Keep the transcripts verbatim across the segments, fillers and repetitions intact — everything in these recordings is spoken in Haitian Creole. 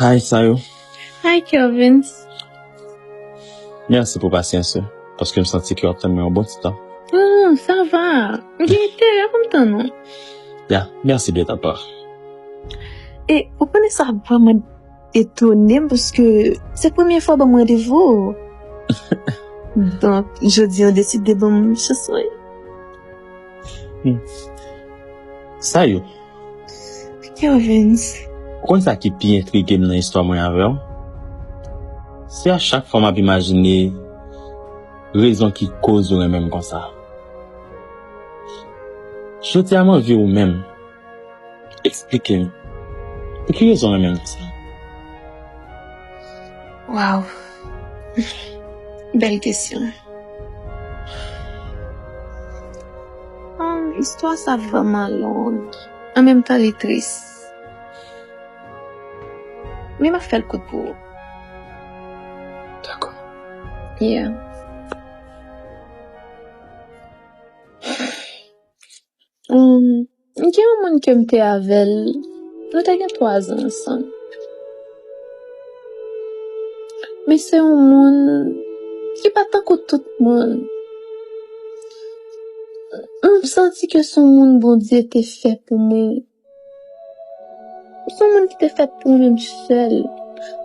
Hi, Sayou. Hi, Kervens. Mèsi pou pasyans ou, paske m santi ke w ap tann mwen yon bon ti tan. Ah, sa va. M gen enterè pou m tann ou. Ya, mèsi de ta pa. E, ou konnen sa vrèman etone m, paske se premye fwa w ban m randevou. Donk, jodi a, w deside ban m chans mwen. Hmm. Sayou. Kervens. Ou konn sa ki pi entrige m nan istwa mwen avè w? Se a chak fwa m ap imajine rezon ki koz ou renmen m konsa. Jodi a, m anvi ou menm eksplike m pou ki rezon w renmen m konsa. Waw. Bèl kesyon. Um, istwa sa vrèman long. An menm tan, li tris. Men m ap fè l kout pou ou. Dakò. Yeah. Um, gen yon moun ke m te avè l, nou te gen twa zan ansanm. Men se yon moun ki pa tankou tout moun. M santi ke se yon moun Bondye te fè pou mwen. Se yon moun ki te fèt pou mwen menm sèl.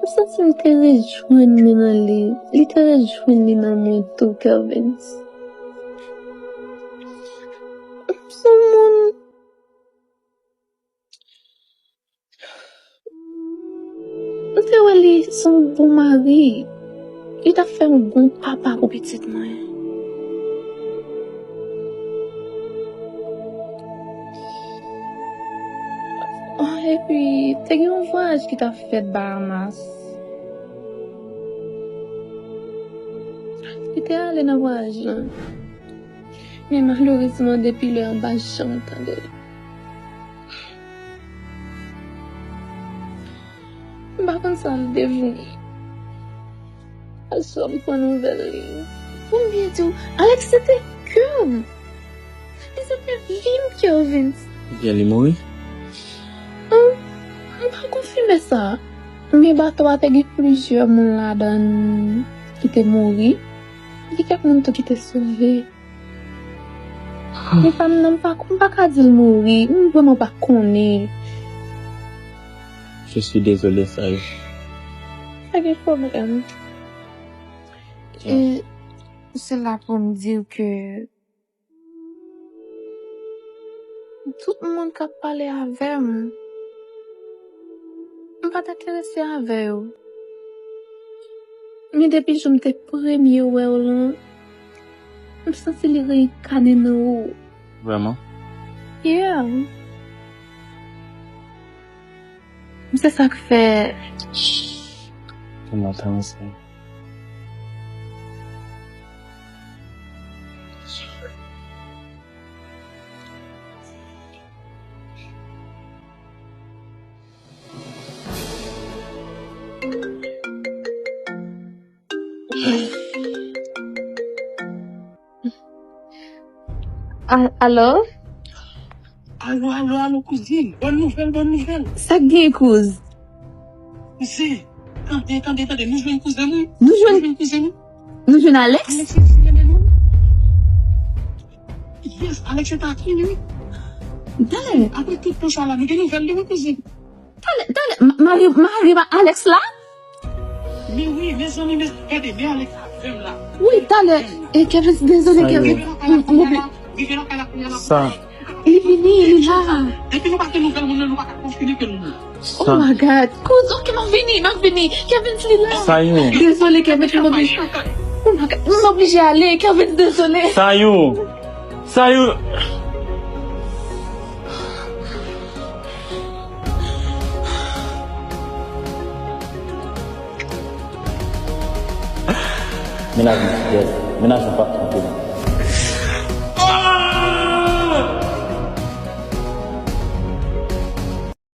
M santi m te rejwenn li nan li. Li te rejwenn li nan mwen tou, Kervens. Se yon moun. M te wè li se yon bon mari. Li t ap fè yon bon papa pou pitit mwen. Ah, epi, te gen yon vwayaj ki t ap fèt Bahamas. Li te ale nan vwayaj lan. Men malerezman, depi lè a, m pa janm tande l. M pa konn sa l devni. Aswè m pran nouvèl li. Pou m byen di w, Alex se te kè m. Li se te vi m, Kervens. Ebyen, li mouri? Hum, m pa konfime sa. Men bato a te gen plizyè moun ladan l ki te mouri. Gen kèk moun tou ki te sove. Men pa m nan, m pa, m pa ka di l mouri. M vrèman pa konnen. Je suis désolé, Sayou. Pa gen pwoblèm. E se la pou m di w ke tout moun k ap pale avè m, m pa t enterese avè yo. Men depi jou m te premye wè w lan, m santi li reyikane nan ou. Vrèman? Yeah. Se sa k fè. Pou m ap avanse. A-, alo? Alo, alo, alo, kouzin. Bòn nouvèl, bòn nouvèl. Sa k gen, kouz? Kouzin, tande, tande, tande. Nou jwenn kouzen nou. Nou jwenn, nou jwenn kouzen nou. Nou jwenn Alex? Alex vin rele nou. Yes, Alex se taki li, wi. Talè. Apre tout pon sa la, nou gen nouvèl li, wi, kouzin. Talè, talè, ma-, mari, mari pa Alex la? Men wi, mezanmi, men, gade, men Alex avè m la. Wi, talè. E, Kervens, dezole, Kervens. M, m, m, Sa. Li vini, li la. Depi nou pa gen nouvèl moun nan, nou pa ka konfime ke nou mouri. Oh my God. Kouz, ok, m ap vini, m ap vini. Kervens, li la. Sayou. Dezole, Kervens, m oblije. Oh my God, m oblije ale. Kervens, dezole. Sayou. Sayou. Mennaj mwen fidèl, mennaj mwen p ap twonpe m.